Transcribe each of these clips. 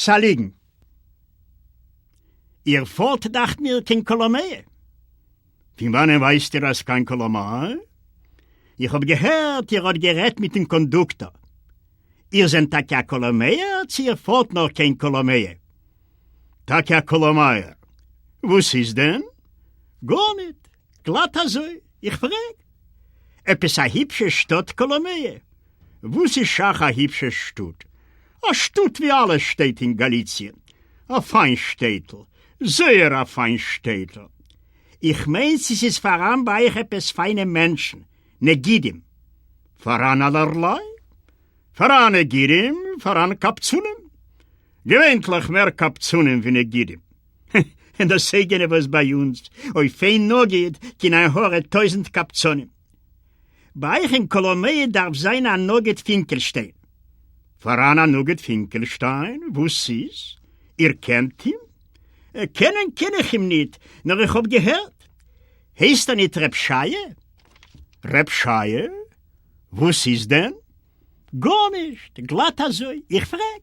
ס'א ליגן. איר פארט דאכט מיר קיין קאלאמעע. פון וואנען ווייסט איר אז קיין קאלאמעע? איך האב געהערט איר האט גערעדט מיטן קאנדוקטאר. איר זענט טאקע א קאלאמעער צו איר פארט נאר קיין קאלאמעע? טאקע א קאלאמעער. וואס איז דען? גארניט, גלאט אזוי, איך פרעג. עפעס א היפשע שטאט קאלאמעע? וואס איז שייך א היפשע שטאט? א שטאט ווי אלע שטעט אין גאליציע. א פיין שטעטל. זייער א פיין שטעטל. איך מיין צו ס'איז פאראן ביי אייך עפעס פיינע מענטשן, נגידים. פאראן אלערליי. פאראן נגידים, פאראן קבצנים. געווענטליך מער קבצנים ווי נגידים. און דאס אייגענע וואס ביי אונז, אויף איין נגיד קיין עין הרע טויזענט קבצנים. ביי אייך אין קאלאמעע דארף זיין א נגיד פינקעלשטיין. פאראן א נגיד פינקעלשטיין? וואס איז? איר קענט אים? קענען קען איך אים ניט, נאר איך האב געהערט. הייסט ער ניט ר' שייע? ר' שייע? וואס איז דען? גארנישט, גלאט אזוי, איך פרעג.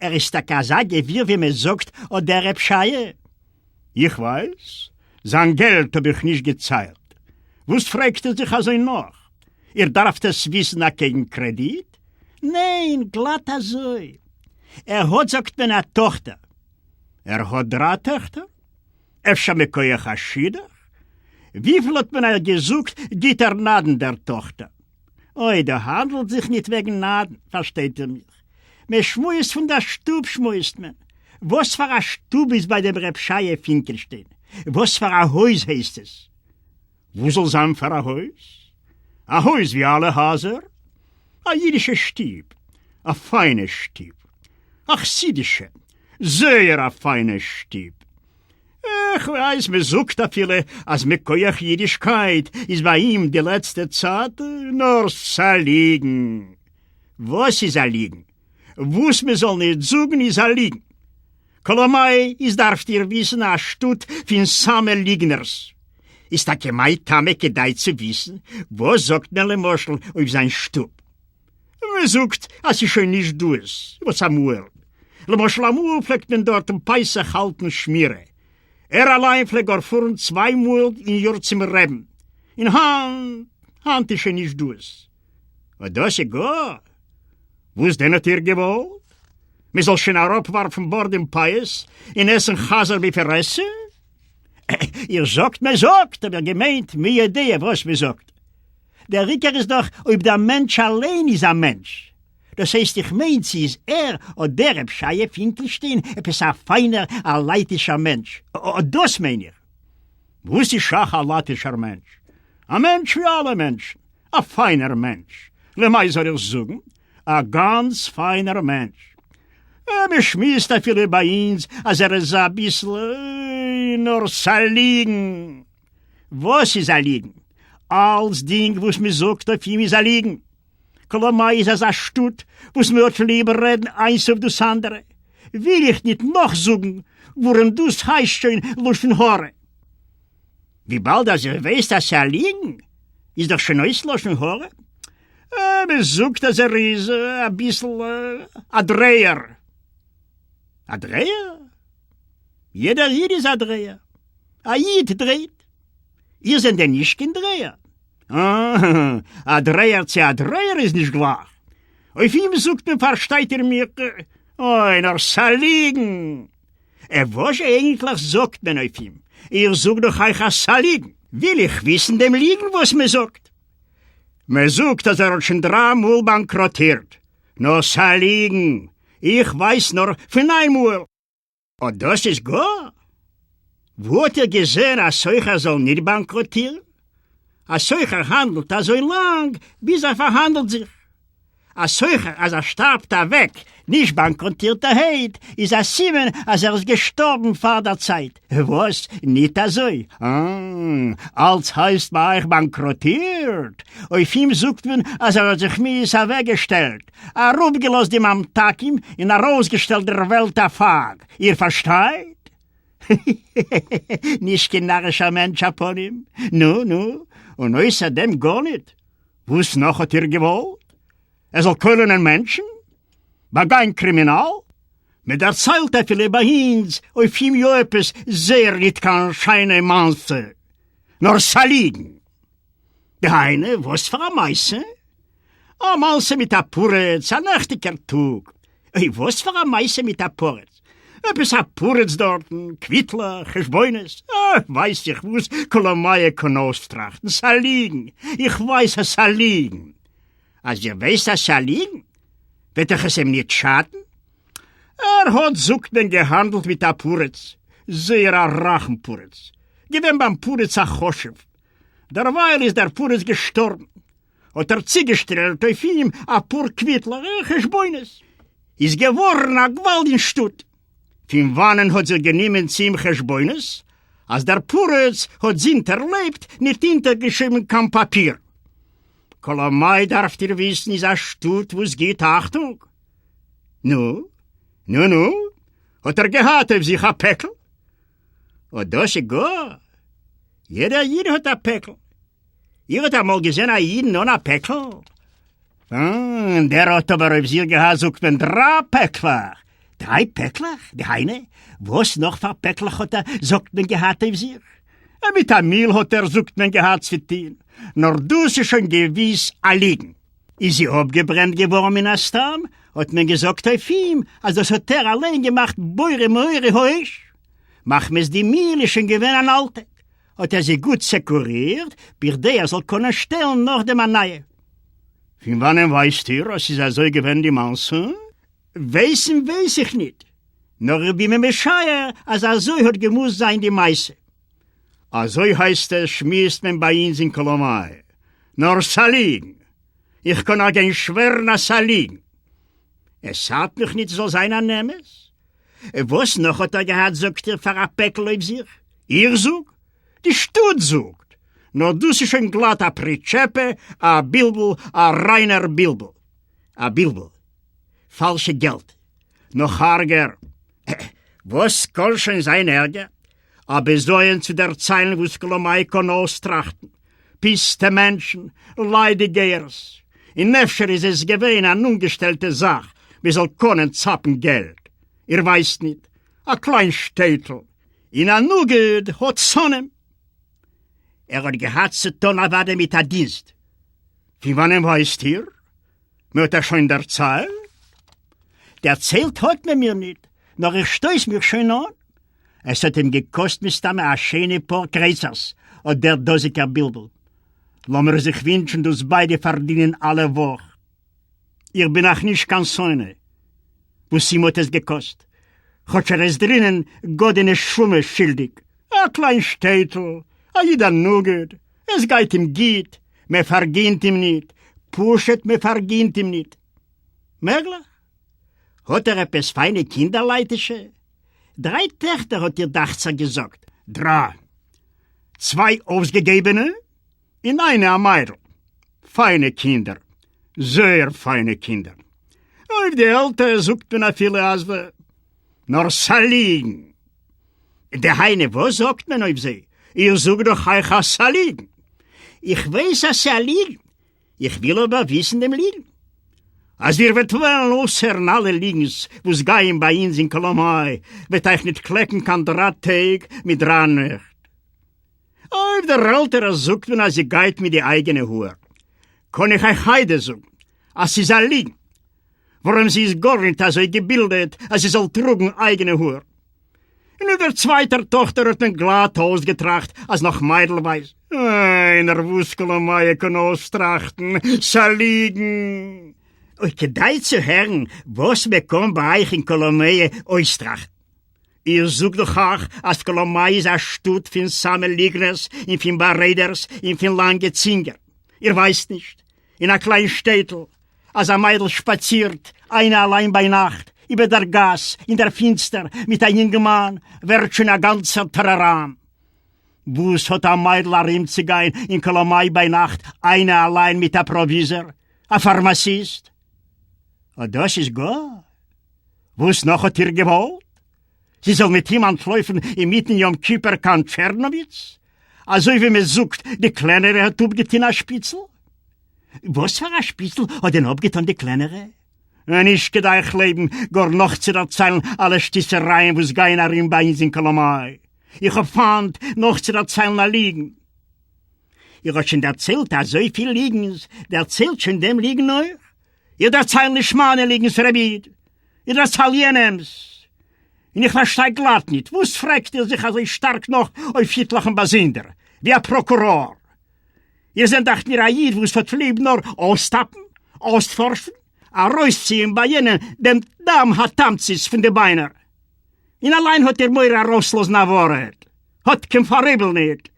ער איז טאקע אזא גביר ווי מען זאגט אט דער ר' שייע? איך ווייס? זיין געלט האב איך נישט געציילט. וואס פרעגט איר זיך אזוי נאך? איר דארפט עס וויסן אקעגן קרעדיט? ניין, גלאט אזוי. ער האט זאגט מען א טאכטער. ער האט דרײַ טעכטער? אפשר מכח א שידוך? וויפיל האט מען אייך געזאגט גיט ער נדן דער טאכטער? אוי, דא האנדלט זיך ניט וועגן נדן, פארשטייט איר מיך. מען שמועסט פון דער שטוב שמועסט מען. וואס פאר א שטוב איז ביי דעם ר' שייע פינקעלשטיין? וואס פאר א הויז הייסט עס? וואס זאל זיין פאר א הויז? א הויז ווי אלע הייזער. א אידישע שטוב. א פיינע שטוב. א חסידישע. זייער א פיינע שטוב. איך ווייס מ'זאגט אפילו אז מכח אידישקייט איז ביי אים די לעצטע צייט נאר ס'א ליגן. וואס איז א ליגן? וואס מ'זאל נישט זאגן איז א ליגן. קאלאמיי איז דארפט איר וויסן א שטאט פין סאמע ליגנערס. איז טאקע מאי טעמא כדאי צו וויסן וואס זאגט מען למשל אויף זיין שטוב. מען זאגט אז ס'איז שוין נישט דאס וואס אמאהל. למשל אמאהל פלעגט מען דארט אום פסח האלטן שמירה. ער אליין פלעגט גאר פארן צוויי מאהל אין יאר צום רעבן. און היינט, היינט איז שוין נישט דאס. אט דאס איז גאר. וואס דען האט איר געוואלט? מען זאל שוין אראפווארפן בארד און פאות און עסן חזיר בפרהסיא? איר זאגט מען זאגט, האב איך געמיינט מי יודע וואס מען זאגט. דער עיקר איז דאך אויב דער מענטש אליין איז א מענטש. דאס הייסט איך מיין צו איז ער אט דער ר' שייע פינקלשטיין עפעס א פיינער א לייטישער מענטש, אט דאס מיין איך. וואס איז שייך א לייטישער מענטש? א מענטש ווי אלע מענטשן, א פיינער מענטש, למאי זאל איך זאגן, א גאנץ פיינער מענטש. מען שמועסט אפילו ביי אונז אז ער איז אביסל, נאר ס'א ליגן. וואס איז א ליגן? אלצדינג וואס מען זאגט אויף אים איז א ליגן. קאלאמיי איז אזא שטאט וואס מען האט ליב רעדן איינס אויף דאס אנדערע, וויל איך ניט נאכזאגן, ווארום דאס הייסט שוין לשון הרע. וויבאלד אז איר ווייסט אז ס'איז א ליגן, איז דאך שוין אויס לשון הרע. מען זאגט אז ער איז אביסל א דרייער. א דרייער? יעדער איד איז א דרייער. א איד דרייט. איר זענט דען נישט קיין דרייער? אה, א דרייער צו א דרייער איז נישט גלייך. אויף אים זאגט מען פארשטייט איר מיך, אוי נאר ס'א ליגן. ע וואזשע אייגנטליך זאגט מען אויף אים? איך זאג דאך אייך אז ס'א ליגן. וויל איך וויסן דעם ליגן וואס מען זאגט. מען זאגט אז ער האט שוין דריי מאל באנקראטירט. נאר ס'א ליגן. איך ווייס נאר פון איין מאל. אָט דאָס איז גאָר! וואו האָט איר געזען אַ סוחר זאָל ניט באַנקראָטירן? אַ סוחר האַנדלט אַזוי לאַנג, ביז ער פאַרהאַנדלט זיך. אַ סוחר, אַז ער שטאַרבט אַוועק נישט באַנקראָטירטערהייט, איז אַ סימן, אַז ער איז געשטאָרבן פאַר דער צייט. וואָס, ניט אַזוי? אַ, אַלץ הייסט ביי אייך באַנקראָטירט? אויף אים זאָגט מען, אַז ער האָט זיך מיאוס אַוועקגעשטעלט. אראפגעלאזט די ממתקים און ארויסגעשטעלט דער וועלט א פאג, איר פארשטייט? נישט קיין נארישער מענטש א פנים, נו נו, און אויסער דעם גארניט, וואס נאך האט איר געוואלט? ער זאל קוילענען מענטשן? באגיין קרימינאל? מען דערציילט אפילו ביי אונז אויף אים יא עפעס זייער ניט קיין שיינע מעשה, נאר ס'א ליגן. דהיינו, וואס פאר א מעשה? א מעשה מיט א פרץ, א נעכטיגער טאג. אוי, וואס פאר א מעשה מיט א פרץ? עפעס א פרץ דארטן, קוויטלעך, חשבונות, אה, ווייס איך וואס קאלאמייע קען אויסטראכטן, ס'א ליגן, איך ווייס אז ס'א ליגן. אז איר ווייסט אז ס'א ליגן, וועט דאך עס אים ניט שאטן. ער האט, זאגט מען, געהאנדלט מיט א פרץ, זייער א רייכן פרץ, געווען ביים פרץ א חשוב. דערווייל איז דער פרץ געשטארבן, האט ער צוגעשטעלט אויף אים א פאר קוויטלעך און חשבונות, איז געווארן א גוואלד אין שטאט. פון וואנען האט זיך גענומען צו אים חשבונות, אז דער פרץ האט זינט ער לעבט ניט אונטערגעשריבן קיין פאפיר? קאלאמיי דארפט איר וויסן איז א שטאט וואס גיט אכטונג. נו, נו נו, האט ער געהאט אויף זיך א פעקל? אט דאס איז גאר! יעדער איד האט א פעקל. איר האט אמאל געזען א אידן אן א פעקל? און דער האט אבער אויף זיך געהאט זאגט מען דרײַ פעקלעך. דריי פעקלעך? דהיינו, וואס נאך פאר פעקלעך האט ער זאגט מען געהאט אויף זיך? מיט א מיל האט ער זאגט מען געהאט צו טוהן, נאר דאס איז שוין געוויס א ליגן. איז זי אפגעברענט געווארן מן הסתם, האט מען געזאגט אויף אים אז דאס האט ער אליין געמאכט בורא מאורי האש. מחמת די מיל איז שוין געווען אן אלטע, האט ער זי גוט צעקורירט בכדי ער זאל קענען שטעלן נאכדעם א נייע. פון וואנען ווייסט איר אז ס'איז אזוי געווען די מעשה? ווייסן ווייס איך ניט, נאר איך בין מיר משער אז אזוי האט געמוזט זיין די מעשה. אזוי הייסט עס שמועסט מען ביי אונז אין קאלאמיי. נאר ס'א ליגן. איך קען אייך גיין שווערן אז ס'א ליגן. עס ארט מיך ניט ס'זאל זיין אן אמת. וואס נאך האט ער געהאט זאגט איר פאר א פעקל אויף זיך? איך זאג? די שטאט זאגט! נאר דאס איז שוין גלאט א פריטשעפע, א בלבול, א ריינער בלבול. א בלבול. פאלשע געלט. נאך ארגער. וואס קאן שוין זיין ערגער? א בזיון צו דערציילן וואס קאלאמיי קאן אויסטראכטן. פיסטע מענטשן, ליידיגגייערס. און אפשר איז עס געווען אן אנגעשטעלטע זאך מען זאל קאנען צאפן געלט. איר ווייסט ניט? א קליין שטעטל. און א נגיד האט שונאים. ער האט געהאט צו טאן אוודאי מיט א דינסט. פון וואנען ווייסט איר? מען האט אייך שוין דערציילט? דערציילט האט מען מיר ניט, נאר איך שטויס מיך שוין אן. עס האט אים געקאסט מסתמא א שיינע פאר קרייצערס, אט דער דאזיגער בלבול. לאמיר זיך ווינטשן דאס ביידע פארדינען אלע וואך. איך בין אייך נישט קיין שונא, וואס אים האט עס געקאסט, כאטש ער איז דרינען גאט די נשמה שילדיג. א קליין שטעטל, א איד א נגיד, עס גייט אים גוט, מען פארגינט אים ניט, פשוט מען פארגינט אים ניט. מעגליך? האט ער עפעס פיינע קינדער לייטישע? דריי טעכטער האט איר דאכצעך געזאגט. דריי. צוויי אויסגעגעבענע און איינע א מיידל. פיינע קינדער. זייער פיינע קינדער. אויף די עלטער זאגט מען אפילו אז. נאר ס'א ליגן. דהיינו וואס זאגט מען אויף זיי? איך זאג דאך אייך אז ס'א ליגן. איך ווייס אז ס'א ליגן. איך וויל אבער וויסן דעם ליגן. אז איר וועט וועלן אויסהערן אלע ליגנס וואס גייען ביי אונז אין קאלאמיי, וועט אייך ניט קלעקן קיין דרײַ טעג מיט דרײַ נעכט. אויף דער עלטערער זאגט מען אז זי גייט מיט די אייגענע האר. קאן איך אייך עדות זאגן אז ס'איז א ליגן. ווארום זי איז גארניט אזוי געבילדעט אז זי זאל טראגן אייגענע האר. און אויף דער צווייטער טאכטער האט מען גלאט אויסגעטראכט אז נאך מיידלווייז. איינער וואס קאלאמייע קען אויסטראכטן, ס'א ליגן. אוי, כדאי צו הערן וואס מען קען ביי אייך אין קאלאמייע אויסטראכטן. איך זאג דאך אייך אז קאלאמיי איז א שטאט פון סאמע ליגנערס און פון בארעדערס און פון לאנגע צינגער. איר ווייסט נישט? אין א קליין שטעטל אז א מיידל שפאצירט איינע אליין ביינאכט איבער דער גאס אין דער פינסטער מיט א יונגנמאן, ווערט שוין א גאנצער טאראראם. וואס האט א מיידל ארומצוגיין אין קאלאמיי ביינאכט איינע אליין מיט א פראוויזער, א פארמאסיסט? אט דאס איז גאר! וואס נאך האט איר געוואלט? זי זאל מיט אים אנטלויפן אינמיטן יום כיפור קיין טשערנאוויץ? אזוי ווי מען זאגט, די קלענערע האט אפגעטון א שפיצל? וואס פאר א שפיצל האט דען אפגעטון די קלענערע? נישט כדאי כ'לעבן גאר נאכצודערציילן אלע שטיסערייען וואס גייען ארום ביי אונז אין קאלאמיי. איך האב פיינט נאכצודערציילן א ליגן. איר האט שוין דערציילט אזויפיל ליגנס, דערציילט שוין דעם ליגן אויך. איך דערצייל נישט מיינע ליגנס ר' איד, איך דערצייל יענעמס. און איך פארשטיי גלאט ניט, וואס פרעגט איר זיך אזוי שטארק נאך אויף איטלעכן באזונדער, ווי א פראקוראר? איר זענט דאכט מיר א איד וואס האט ליב נאר אויסטאפן, אויספארשן, ארויסציען ביי יענעם דעם דם התמצית פון די ביינער. און אליין האט איר מורא ארויסלאזן א ווארט, האט קיין פאראיבל ניט,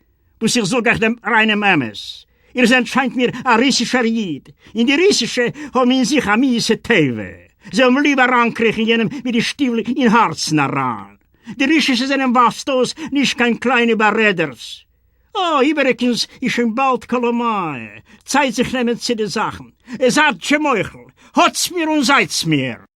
וואס איך זאג אייך דעם ריינעם אמת. איר זענט שיינט מיר א רוסישער איד, און די רוסישע האבן אין זיך א מיאוסע טבע, זיי האבן ליב אריינקריכן יענעם מיט די שטיוול אין הארצן אריין. די רוסישע זענען ווייזט אויס נישט קיין קליינע בארעדערס. אה, איבעריקנס איז שוין באלד קאלאמייע, צייט זיך נעמען צו די זאכן. זייט זשע מוחל, האטס מיר און זייטס מיר.